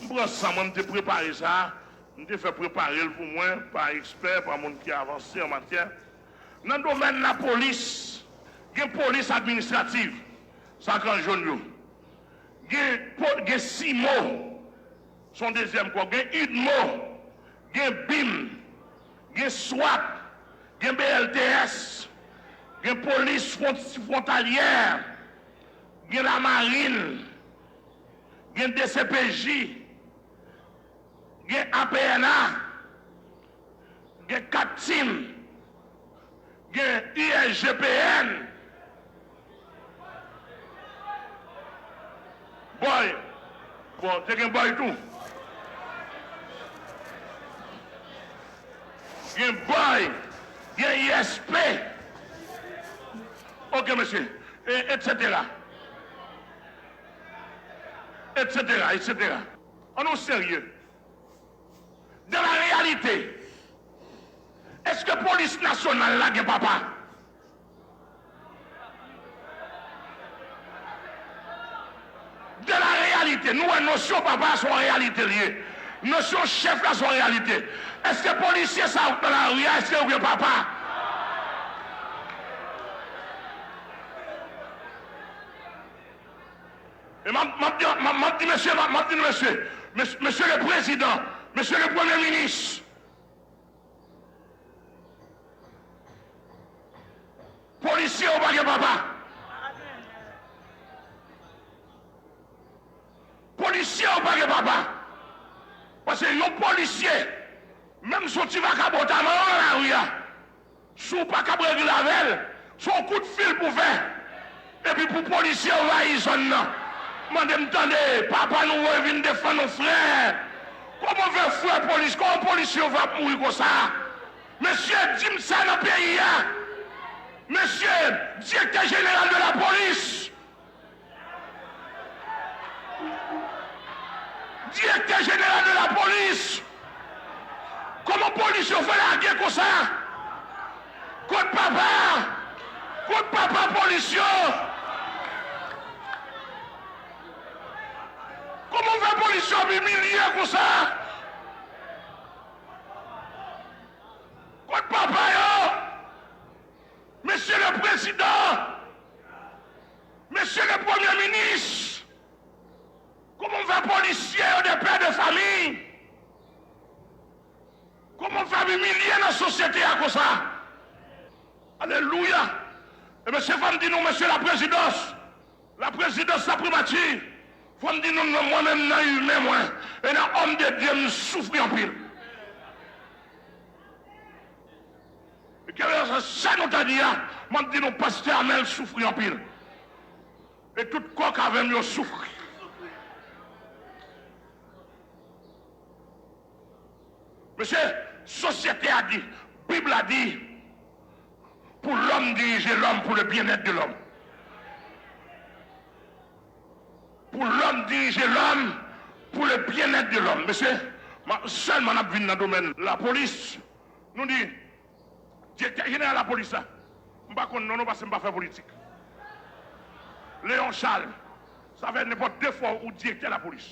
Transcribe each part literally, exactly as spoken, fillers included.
Pran san mwen, m te prepare sa, m te fè prepare l pou mwen pa ekspè, pa moun ki avanse an matyè. Nan domèn lapolis, gen polis administrativ, sa kan jòn yo. Gen, po- gen simo, se yon dezyèm kò, gen idmo, gen bim, gen swap, gen B L T S, gen polis fwont- fwontalyè, gen lamarin, gen D C P J, gen A P N A, gen kat tim, gen U S G P N. Boy. Bon, te gen boy tou. Gen boy, gen U S P. Ok, mesye. E, etsetera. Etsetera, etsetera. Ann nou serye. Dans la réalité, èske polis nasyonal la gen papa? Dans la réalité, nou wè nosyon papa a se yon reyalite l ye. Nosyon chèf la se yon reyalite. Èske polisye sa yo k nan lari a, èske yo gen papa? E m ap, m ap di, m ap, m ap di mesye, m ap, m ap di nou mesye, mes- mesye le prezidan, mesye le premye minis, polisye yo pa gen papa. Polisye yo pa gen papa. Paske yon polisye, menm si yon ti vakabon ta manyen w nan lari a, si w pa kab regle avè l, se yon kout fil pou fè. Epi pou polisye anvayi zòn nan. Mande m tande, papa nou voye vin defann nou frè. Kòman fè frè polis, kòman polisye yo fè ap mouri konsa? Mesye, di m sa nan peyi a. Mesye, direktè jeneral de lapolis. Direktè jeneral de lapolis. Kòman polis yo fè lage konsa? Kot papa? Kot papa polis yo? Kòman fè polis yo ap imilye konsa? Kot papa yo? Mesye le prezidan, mesye le premye minis, kòman fè polisye yo de pè de fami? Kòman fè imilye nan sosyete a konsa? Alelouya! E mesye, fò m di nou, mesye laprezidans, laprezidans, laprimati, fò m di nou, mwen menm nan imen mwen, e nan òm de Dye, m soufri anpil. E kèlkeswa sa nou ta di a, m ap di nou, pastè Amèl soufri anpil. E tout kò k avè m yo soufri. Mesye, sosyete a di, Bib la di, pour l'homme diriger l'homme pour le bien-être de l'homme. Pour l'homme diriger l'homme pour le bien-être de l'homme. Mesye, sèlman n ap vin nan domèn lapolis. Nou di, direktè jeneral lapolis la, m pa konn non nou paske m pa fè politik. Léon Charles, sa fè nenpòt de fwa ou direktè lapolis.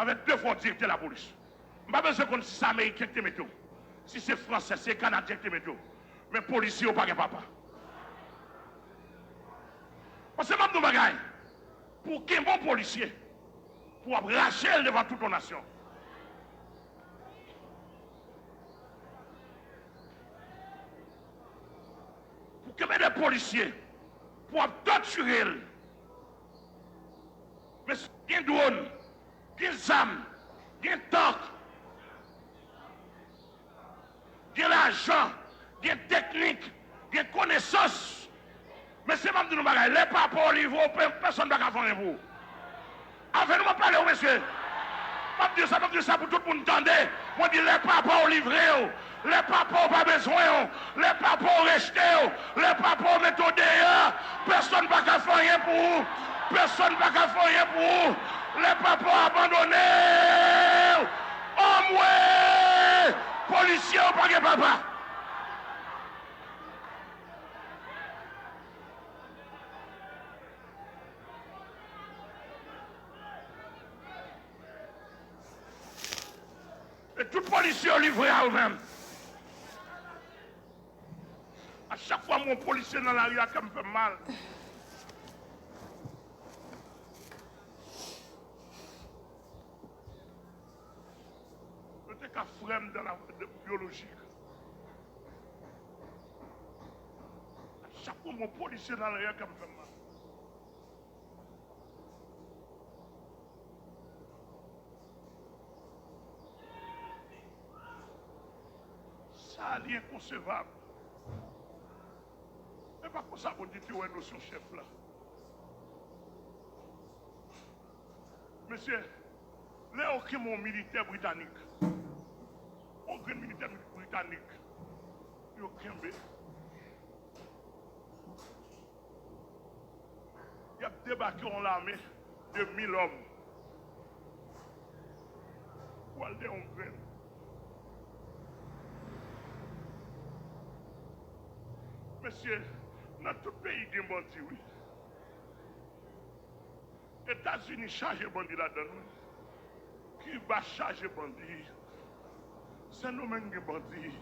Avèk de fwa w direktè lapolis. M pa bezwen konn si se Ameriken ki te mete w, si se Fransè, se Kanadyen ki te mete w. Men polisye yo pa gen papa. Paske m ap di w bagay, pou w kenbe yon polisye, pou w ap rache l devan tout yon nasyon. Pou w kenbe de polisye, pou w ap tòtire l. Men gen dwòn, gen zam, gen tank, gen lajan, gen teknik, gen konesans. Mesye, m ap di nou bagay, lè papa w livre w, pè- pèsonn pa ka fè anyen pou ou. Avè nou m ap pale w, mesye. M ap di sa, m ap di sa pou tout moun tande. Mwen di, lè papa w livre w, lè papa w pa bezwen w, lè papa w rejte w, lè papa w mete w deyò, pèsonn pa ka fè anyen pou ou. Pèsonn pa ka fè anyen pou ou. Lè papa w abandone w, anmwe, polisye yo pa gen papa. Polisye yo livre a yo menm. A chak fwa m wè yon polisye nan lari a, kè m fè m mal. Yo te ka frè m dans la, de, biologique. A chak fwa m wè yon polisye nan lari a, kè m fè m mal. Sa li enkonsevab. E pa konsa Bondye te wè nosyon chèf la. Mesye, lè yo kenbe yon militè britanik, yon grenn militè britanik, yo kenbe. Y ap debake yon lame de mil òm pou al dèyè yon grenn. Mesye, nan tout peyi gen bandi, wi. Etazini chaje bandi ladan l, wi. Kiba chaje bandi. Sendomeng gen bandi.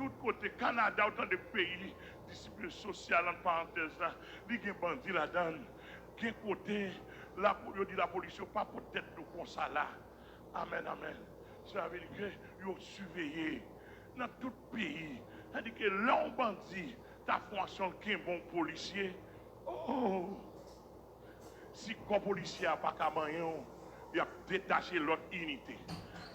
Tout kote, Kanada, ou tande peyi disiplin sosyal, ant parantèz la, li gen bandi ladan l. Gen kote, lapo-, yo di lapolis yo pa pot tèt nou konsa la. Amèn, amèn. Sa vle di ke yo siveye nan tout peyi. Tandike lè yon bandi ta fè yon aksyon, l kenbe yon polisye, oh! Si kò polisye a pa ka manyen w, y ap detache lòt inite.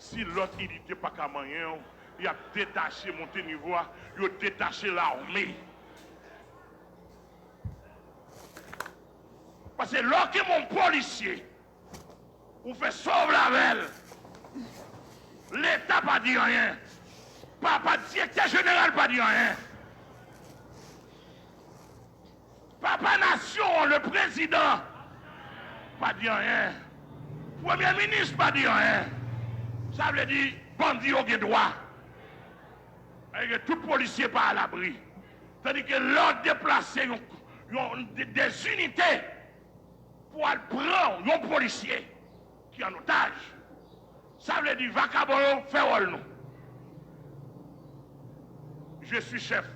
Si lòt inite pa ka manyen w, y ap detache, monte nivo a, yo detache lame. Paske lè w kenbe yon polisye, ou fè sa w vle avè l. Leta pa di anyen. Papa direktè jeneral pa di anyen. Papa nasyon an, le prezidan, pa di anyen. Premye minis pa di anyen. Sa vle di, bandi yo gen dwa. Sa vle di, tout polisye pa alabri. Tandike lè w deplase yon, yon, de, de zinite pou al pran yon polisye ki an otaj, sa vle di vakabon yo fè wòl nou. Je suis chef.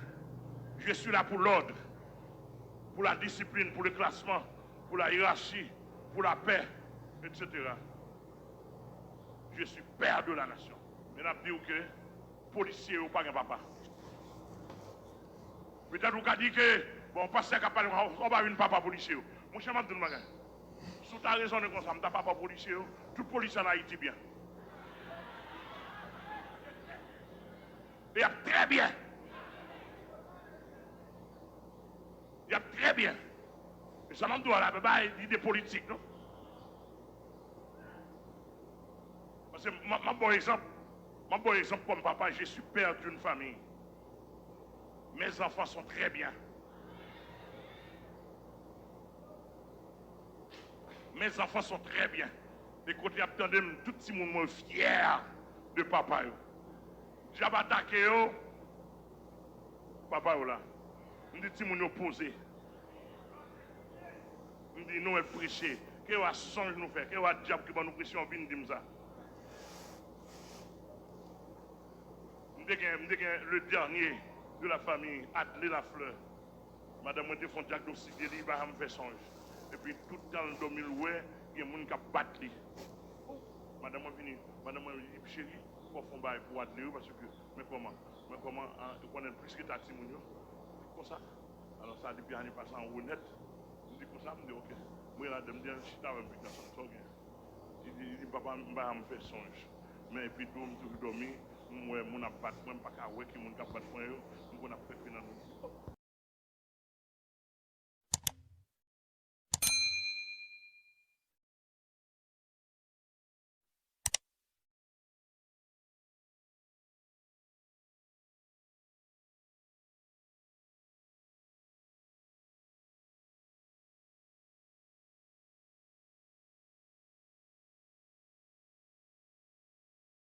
Je suis là pour l'ordre, pour la discipline, pour le classement, pour la hiérarchie, pour la paix, et cetera. Je suis père de la nation. Men n ap di w ke polisye yo pa gen papa. Petèt ou ka di ke, bon, pastè k ap pale, w pa vin papa polisye yo. Monchè, m ap di w yon bagay. Si w ta rezonnen konsa, m ta papa polisye yo, tout polisye ann Ayiti byen. E y ap trè byen. Y ap trè byen. E sa m ap di w a la, pa bay lide politik, non. Paske m, m ap ba w egzanp. M ap ba w egzanp kòm papa, je suis père d'une famille. Mes enfants sont très bien. Mes enfants sont très bien. E kote y ap tande m, tout timoun mwen fyè de papa yo. Dyab atake yo, papa yo la. M di timoun yo poze. M di nou mèt preche. Ke yo a sonj nou fè, ke yo a dyab ki ban nou presyon, vin di m sa. M te gen, m te gen le dernier de la famille, Adlé Lafleur. Madanm mwen te fè yon dyagnostik de li, li pa janm fè sonj. Epi tout tan l dòmi, l wè gen moun k ap bat li. Madanm mwen vini, madanm mwen di, cheri, fò w fè yon bagay pou Adlé wi, paske men kòman, men kòman, ah, ou konnen l plis rete ak timoun yo. Konsa. Alò sa, depi ane pase an wonèt, m di konsa, m di, oke. M rele Adlé, m di, al chita wè m, pitit gason m, sa w gen? Li di, li di, papa, m pa janm fè sonj. Men epi tou, m toujou dòmi, m wè moun ap bat mwen, m pa ka wè ki moun k ap bat mwen yo, m konn ap fè kri nan dòmi.